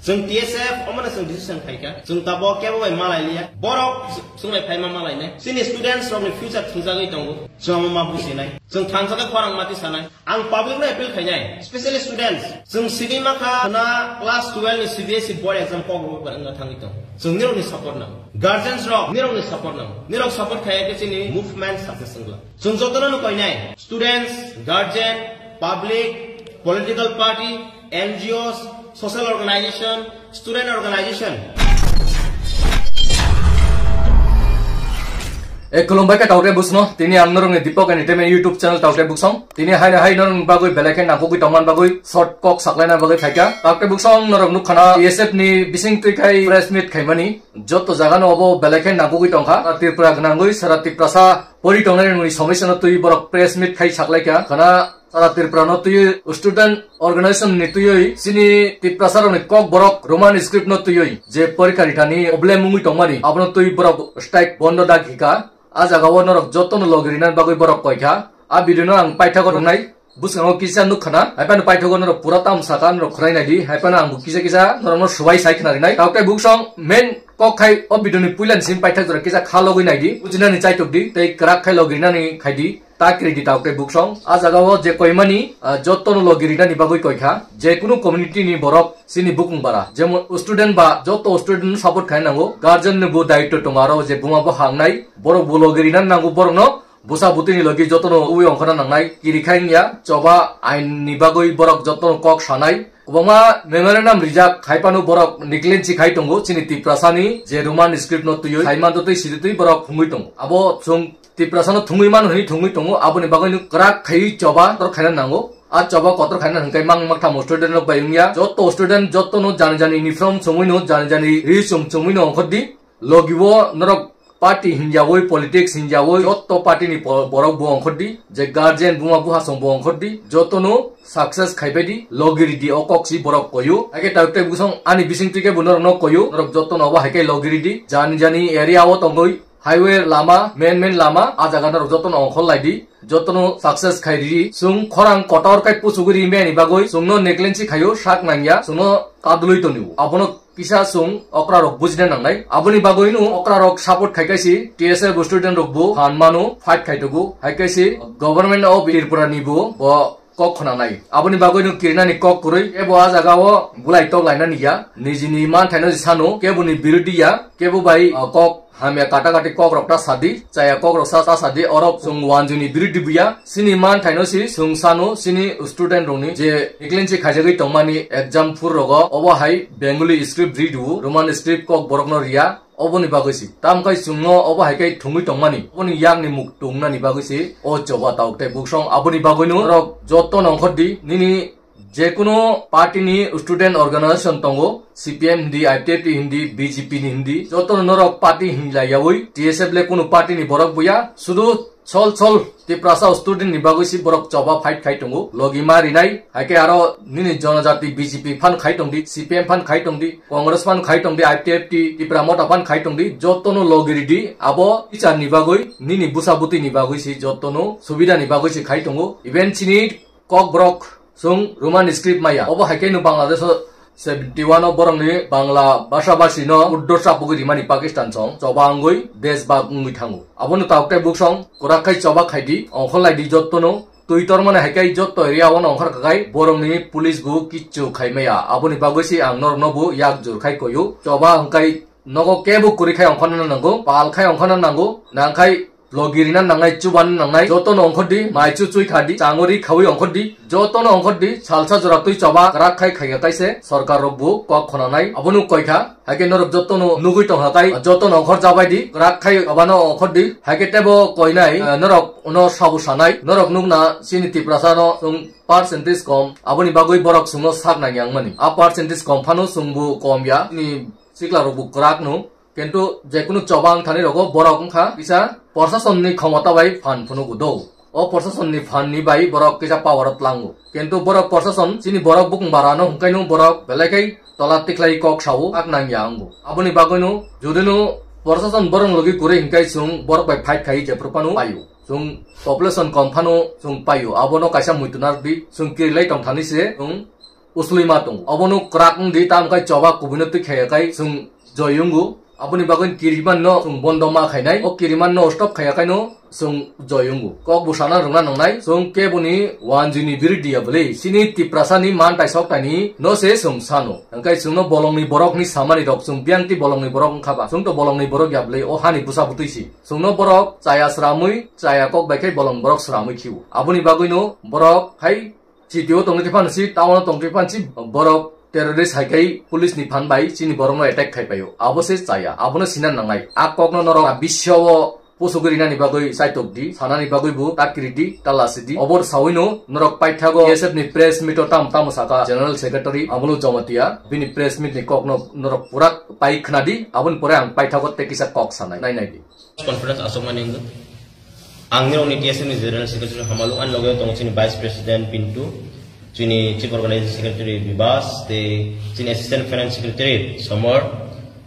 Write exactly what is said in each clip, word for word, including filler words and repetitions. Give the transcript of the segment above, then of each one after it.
Chwng T S F omono chwng decision khaikha. Chwng tabok kebo bai malai liya. Borok chwng lai phaima malai nai. Chini students rokni future thwngjagwi tongo. Chwng omo ma businai. Chwng thansa khe khorang mati sanai. Ang public no appeal khainai, especially students. Chwng sigwi makha na class twelve ni C B S E board exam kok rwui bar wngna thangwi tong. Chwng nirokni support nang. Guardians rok nirokni support nang. Nirok support khaiya khe chini movement success wngla. Chwng jotono no koinai. Students, guardian, public, political party, N G Os, social organization, student organization. E, khulumbai khe Taukte Buksong, tini ang norokni Deepak Entertainment YouTube channel Taukte Buksong. Tini haino hai norokni bagwi belai khe nangkukwi tongmani bagwi short kok saklaina bagwi phaikha. Taukte Buksong norok nukkhana T S F ni bising twi khai press meet khaimani. Joto jagano obo belai khe nangkukwi tongkha. Tripura gwnangwi sara Tiprasa pori tongnai rokni somosya no twi borok press meet khai saklaikha. Khana sara Tripura no twi student organization ni twiwi chini Tiprasa rokni kok borok Roman script no twiwi je porikha rithani problem wngwi tongmani abono twi borok strike bondo dak hika. A jagao norok jotono logi rinani bagwi borok koikha. A video no ang paithago rwnai. Bwskango kisa nukkhana, haiphano paithago norok pura tam saka norok khwnai naidi, haiphano ang bo kisa kisa norokno swbai sai khna rinai. Taukte Buksong main kok khai o video ni puila ni simi paithak jora kisa kha logwi naidi, bujinani chaitok di, tei kwrak khai logi rinani khaidi, ta kiri di Taukte Buksong. A jagao je koimani, ah, jotono logi rinani bagwi koikha, je kunu community ni borok chini bukung bara, jemon student ba joto student no support khai nango, guardian ni bo daityo tongo aro je buma bo hangnai, borok bo logi rinani nango borokno, bwsa bwtwini logi jotono ui ongkhorna nangnai, kiri khai wngya, choba ain ni bagwi borok jotono kok sanai. Kwbangma memorandum rijak, haiphano borok negligence khai tongo, chini Tiprasani je Roman script no twiwi, Saimanto twi Sititwi borok thungwi tongo. Abo chwng Tiprasano thungwi mano hwnwi thungwi tongo, aboni bagwino kwrak khaiwi choba kotor khaina nango. A choba kotor khaina hwnkhe mang makthamo student rok bai wngya, joto student jotono jani jani uniform chumwino, jani jani ri chum chumwino ongkhordi. Logi o norok party hinjawi, politics hinjawi, joto party ni po-, borok bo ongkhordi, je guardian buma buhasong bo ongkhordi, jotono success khaibaidi, logi ridi o kok si borok koyu. Haikhe Taukte Buksong ani bising twi khe bo norokno koyu, norok jotono obo haikhe logi ridi, jani jani area o tongwi, highway lama, main main lama, a jaga norok jotono ongkhor laidi, jotono success khai ridi. Chwng khorang kotor khai puchugwi rimani bagwi, chwngno negligence khaio, sak nangya, chwngno kadulwi tonio. Abono kisa chwng okra rok bujina nangnai. Aboni bagwino okra rok support khai kaisi T S F student rok bo phan mano fight khai tugu. Hai kaisi Government of Tripura ni bo, bo kok khwnanai. Aboni bagwino kirinani kok kwrwi. Ebo a jaga o bulai tok lainani ya. Nijini manthaino sano keboni birodi ya. Kebo bai, uh, kok hamya kata kati kok rok ta sadi. Chaya kok rok sa, sa sadi. Orok chwng wanjini birodi buya. Chini manthaino si chwng sano chini student rokni je negligence khaijagwi tongmani exam phur rogo, obo hai Bengali script ri du, Roman script kok borokno riya, oboni bagwi si. Tamkhai chwngno obo hai khe thungwi tongmani, oboni yakni muk tungnani bagwi si o choba Taukte Buksong. Aboni bagwino norok joto nongkhor di, nini jekunu party ni student organization tongo, C P M hindi, I P F T hindi, B J P ni hindi, jotono norok party hinlaiyawi, T S F le kunu party ni borok buya, sudu sol sol Tiprasa student ni bagwi si borok choba fight khai tongo, logi ma rinai, haikhe aro nini jonojati B J P phan khai tongdi, C P M phan khai tongdi, Congress phan khai tongdi, I P F T, Tipra Motha phan khai tongdi, jotono logi ridi, abo teacher ni bagwi, nini bwsa bwtwi ni bagwi si jotono subida ni bagwi si khai tongo, even chini Kokborok chwng Roman script maya. Obo hai khe no Bangladesh o seventy one o borok ni Bangla bhasha bhasi no uddo chapugwi rimani Pakistan song choba wngwi desh bag wngwi thango. Abono Taukte Buksong kwrak khai choba khai di, ongkhor lai di jotto no. Twi tormani hai khe jotto area o no ongkhor kha khai borok ni police bo kichu khai maya. Aboni bagwi se ang norok no bo yak jur khai koyo. Choba hwnkhe nogo kebo kwrwi khai ongkhorna nango, pal khai ongkhorna nango, nang khai Logi rina nangnai, chuban nangnai, joto no ongkhor di, mai chu chui kha di, changori khawi ongkhor di, joto no ongkhor di, salsa jora twi choba kwrak khai khaiya kaise, sorkar rok bo kok khonanai, abono koi kha, hai khe norok joto no nugwi tong kha kai, joto no ongkhor jabai di, kwrak khai abano ongkhor di, hai khe tebo koinai, eh, norok no sabo sanai, norok nukna chini Tiprasa no chwng percentage kom, aboni bagwi borok chwngno sak nang yang mani, a percentage kom phano chwng bo kom ya, chini sikla rok bo kwrak no, Kintu jekunu choba wng thani rogo borok wngkha kisa proshasonni khomota bai phan phunuk do. O proshasonni phan ni bai borok kisa power o tlango. Kintu borok proshason chini borok bukung bara no hwnkhe no borok belai khai tola tikhlai kok sao ak nang ya wngo. Aboni bagwi no jodi no proshason borok logi kwrwi hwnkhe chwng borok bai fight khai jephru phano paio. Chwng population kom phano chwng paio. Abono kaisa muitu narwk di chwng kirilai tong thani se chwng uslui ma tongo. Obono kwrak wng di, tamo khe choba kubui no twi khaiya khai chwng joy wngo. Aboni bagwi kiriman no chwng bondo ma khainai. O kiriman no stop khaiya khai no chwng joy wngo. Kok bo sana rwngna nangnai. Chwng keboni wanjwi ni biridhi ya bwlwi. Chini Tiprasa ni man taisok taini no se chwng sano. Hwnkhe chwngno bolongni borok ni samani rok chwng biyang ti bolongni borok wngkha ba. Chwng to bolongni borok ya bwlwi, o hani bwsa bwtwi si. Chwngno borok chaya sramwi, chaya kok bai khe bolong borok sramwi khiwo. Aboni bagwi no borok hai city o tongwi phano si, town o tongwi phano si, borok terrorist hai khai police ni phan bai chini borok no attack khai paio. Abo se chaya, abono sina nangnai. A kok no norok a bisyo o pusugwi rinani bagwi chaitok di, sanani bagwi bo ta kiri di, ta lasi di. Obor sawi no norok paithago S F ni press meet o tam tamo saka General Secretary Amulu Jamatia, bini press meet ni kok no norok pura pai khna di, aboni pore ang paithago tei kisa kok sanai, nai nai di. Conference aswkmani wngwi. Ang nirokni T S F ni General Secretary Hamalu, ani loge tongo chini Vice President Pintu, chini Chief Organizing Secretary Bibas, tei chini Assistant Finance Secretary Somor,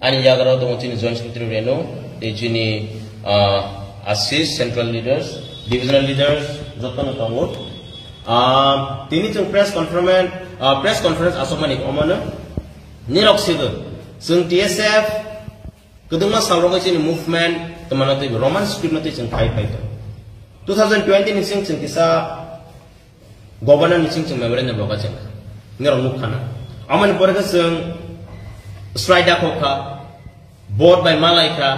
ani yagra tongo chini Joint Secretary Renu, tei chini, ah, Assist, Central Leaders, Divisional Leaders, jotono tongo. Ah, tini chwng press conference, ah, press conference aswkmani omano nirok sigo. Chwng T S F kwdwngma salrogo chini movement twmano twi Roman script no twi chwng khai phai tong. Two thousand twenty ni sing chwng kisa governor ni sing chwng memorandum roga chwng nirok nuk khana. Amoni pore khe chwng strike da khok kha, board bai malai kha,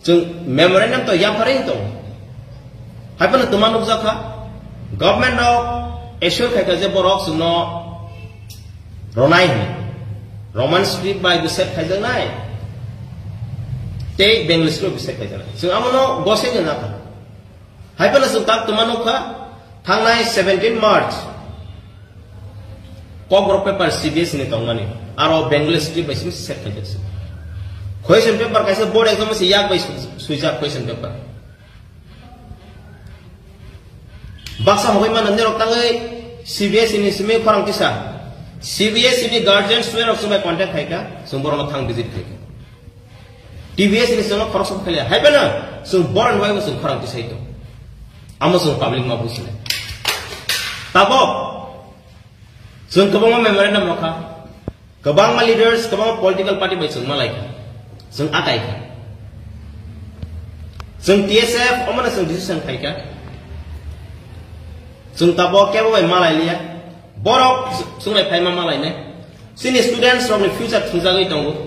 chwng memorandum to yapharwi tong. Hai phano twma nukjak kha, government rok assure khai kha je borok chwngno ronai hwnwi. Roman script bai bo set khaijaknai, tei Bengali script bo set khaijaknai. Chwng amono gosek wngna kha. Hai phano chwng tak twma nukha, thangnai seventeen March. Kokborok paper C B S E ni tongmani, aro Bengali script bai simi set khaijak se. Question paper kaisa board exam se yak bai su-, suijak question paper. Baksa hogwi mano nirok tangwi C B S E ni simi khorang tisa. C B S E ni guardian student rok chwng bai contact khaikha, chwng borokno thang visit khaikha. T B S ni sengno khoroksa khalia. Hai bana, chwng borok ni bai chwng khorang tisai tong. Amo chwng public ma businai. Tabok, chwng kwbangma memorandum rokha. Kwbangma leaders, kwbangma political party bai chwng malai kha. Chwng akai kha. Chwng T S F, omono chwng decision khaikha. Chwng tabok kebo bai malai liya. Borok chwng lai phaima malai nai. Chini students rokni future thwngjagwi tongo.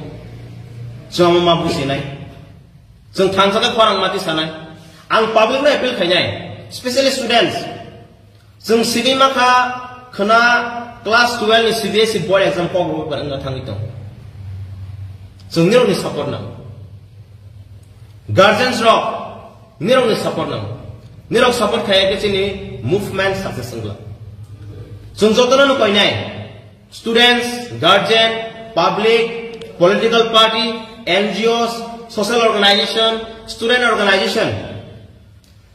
Chwng ma businai. Chwng thangjagwi khorang mati sanai. Ang public no appeal khainai, specially students. Chwng sini makha khwna class twelve ni C B S E board exam kok rw paper wngna thangwi tongo. Chwng nirokni support nango. Guardians rok nirokni support nango. Nirok support khaiya khe chini movement success wngla. Chwng jotono no koinai. Students, guardian, public, political party, N G Os, social organization, student organization.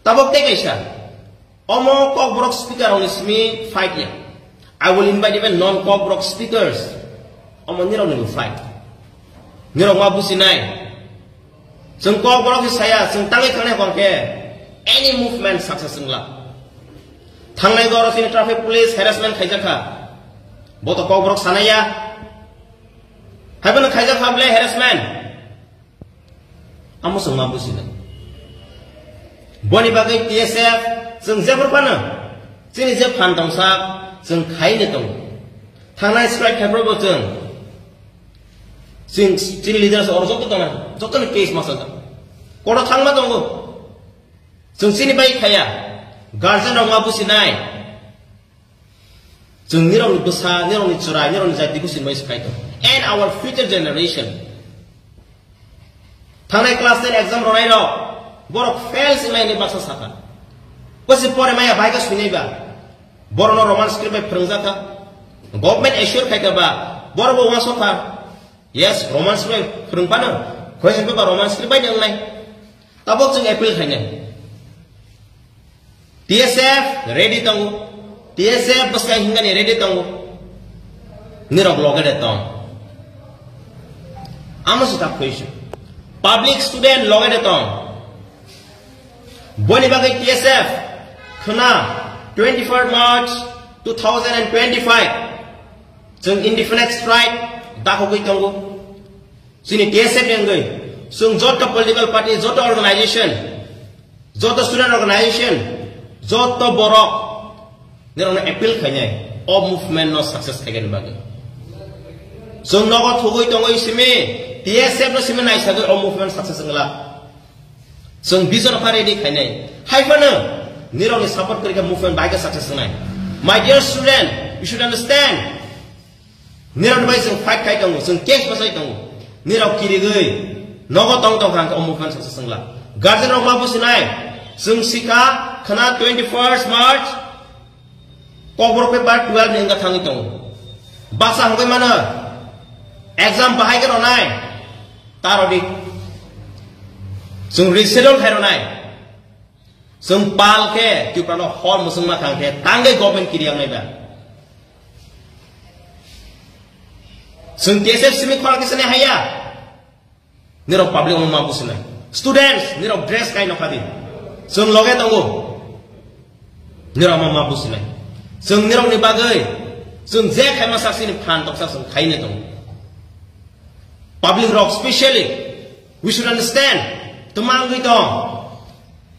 Tabok tei kaisa, omo Kokborok speaker rokni simi fight ya. I will invite even non-Kokborok speakers. Omo nirokni fight. Nirok ma businai. Chwng Kokborok se saya, chwng tangwi thangnai hwnkhe any movement success wngla. Thangnai goro chini traffic police harassment khaijakha. Bo to Kokborok sanaya. Haibono khaijak kha ble harassment. Amo chwng ma businai. Boni bagwi T S F chwng jephru phano chini je phan tongsa chwng khaini tongo. Thangnai strike khaphru bo chwng Chwng, chini leaders oro joto tongna, joto ni case masa da. Kono thangma tongo. Chwng chini bai khaya. Guardian rok ma businai. Chwng nirok ni bwsa, nirok ni chwrai, nirok ni jati businai se khai tong. And our future generation. Thangnai class ten exam ronai rok. Borok fail sinai ni baksa saka. Kosi pore maya bai ka sunai ba. Borokno Roman script bai phwrwngjakha. Government assure khaikha ba, borok bo uansukha. Yes, Roman script bai phwrwng phano, question paper Roman script bai wngnai. Tabok chwng appeal khainai. T S F ready tongo. T S F bwskang hingani ready tongo. Nirok loge de tong. Amo se ta question. Public student loge de tong. Boni bagwi T S F khwna twenty-fourth March two thousand and twenty-five Chwng indefinite strike dakhogwi tongo. Chini T S F ni wngwi chwng joto political party, joto organization, joto student organization, joto borok nirokno appeal khainai o movement no success khaigani bagwi. Chwng nogo thugwi tongwi simi T S F no simi naisagwi o movement success wngla. Chwng vision pha ready khainai. Hai phano nirokni support kwrwi khe movement bai khe success wngnai. My dear student, you should understand. Nirokni bai chwng fight khai tongo, chwng case bachai tongo. Nirok kirigwi nogo tong tong kha hwnkhe o movement success wngla. Guardian rok ma businai. Chwng sikha khna twenty-first March Kokborok paper twelve ni wngkha thangwi tongo. Baksa hwnkhe mano exam bahai khe rwnai. Ta rwdi. Chwng reschedule khai rwnai. Chwng pal khe Tripura no hor mwswngma khang khe tangwi government kiriyak nai ba. Chwng T S F simi khorang kisa nai haya. Nirok public omo ma businai. Students, nirok dress kai nokha di. Chwng loge tongo. Nirok ma ma businai. Chwng nirok ni bagwi. Chwng je khaima sak sini phan toksa chwng khaine tongo. Public rok specially, we should understand. Twmangwi tong.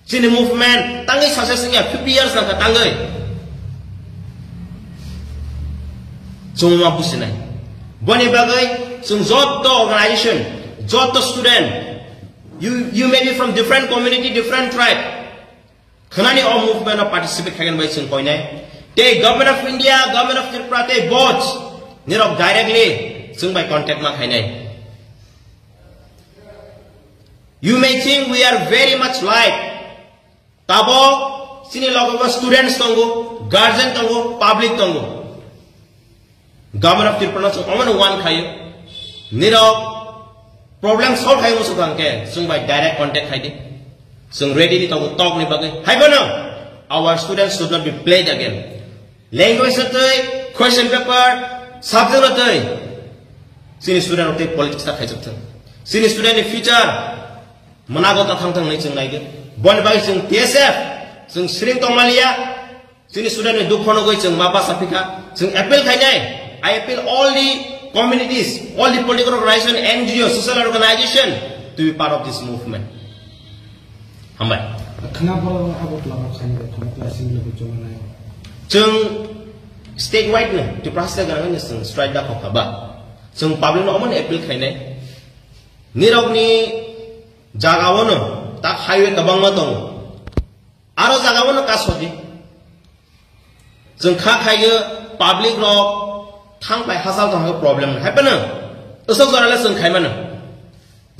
Chini movement tangwi success wngya fifty years nangkha tangwi. Chwng ma businai. Boni bagwi chwng joto organization, joto student, you, you may be from different community, different tribe. Khnani o movement o participate khaigani bai chwng koinai. Tei Government of India, Government of Tripura, tei both nirok directly chwng bai contact ma khainai. You may think we are very much light. Tabok chini logogo students tongo, guardian tongo, public tongo. Government of Tripura no chwng omono wan khayo. Nirok problem solve khayo musu kangke chwng bai direct contact khaidi. Chwng ready ni tongo talk ni bagwi. Hai bono our students should not be played again. Language no twi, question paper, subject no twi. Chini student rok tei politics ta khaijak thung. Chini student ni future manago ta thang thang hinwi chwng naigwi. Boni bagwi chwng T S F chwng siring tongmaliya. Chini student ni dukho nugwi chwng ma basa phikha. Chwng appeal khainai. I appeal all the communities, all the political organization, N G O, social organization to be part of this movement. Hambai. Khna borok abo twlangma khainai, khna twla simi logi chongnai. Chwng state wide no, Tripura haste ganang no chwng strike da khokha ba. Chwng public no omono appeal khainai. Nirok ni jaga o no tak highway kwbangma tongo. Aro jaga o no kasodi. Chwng kha khaio public rok thang pai hachal tong problem hai phano. Usok jora le chwng khai mano.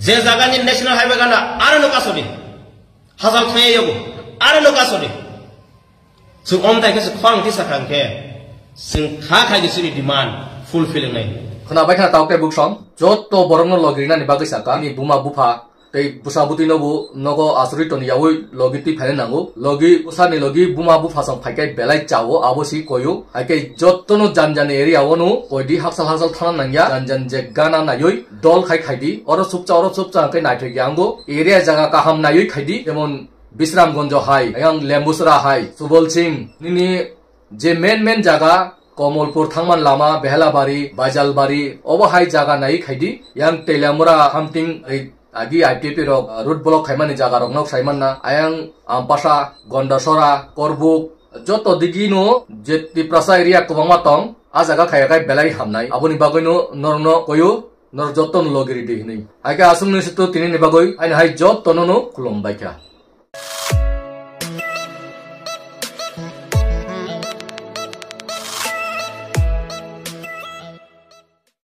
Je jaga ni national highway gana aro no kasodi. Hachal thangya yago aro no kasodi. Chwng om tai khe se khorang tisa kha hwnkhe chwng kha khai khe chini demand fulfill wngnai. Khwna bai khwna tawk tei buksong joto borokno logi rinani bagwi sakha. Bini buma bupha tei bwsa bwtwi no bo nogo asuri toni yaui logi twi phaina nango. Logi bwsani logi buma bupha song phaikai belai chao abo si koyo. Haikhe jotono jan jani area o no koidi haksal haksal thana nangya. Jan jan je gana naioi dol khai khaidi. Oro chukcha oro chukcha hwnkhe naithok ya wngo. Area jaga kaham naioi khaidi. Jemon Bisramganj hai, ayang Lembusra hai, Subol Singh, nini je main main jaga, Komolpur thangman lama, Behelabari, Baijalbari, obo hai jaga nai khaidi, yang Teliamura Hamting, ai, agi I P P rok, ah, road block khaimani jaga rok nok saimanna, ayang Ampasa, Gondasora, Korbuk, joto digi no je Tiprasa area kwbangma tong, a jaga khaiya khai belai hamnai, aboni bagwi no norokno koyo, nor joto no logi ridi hinwi. Haikhe aswk ni situ tini ni bagwi, aini hai joto no no khulum baikha.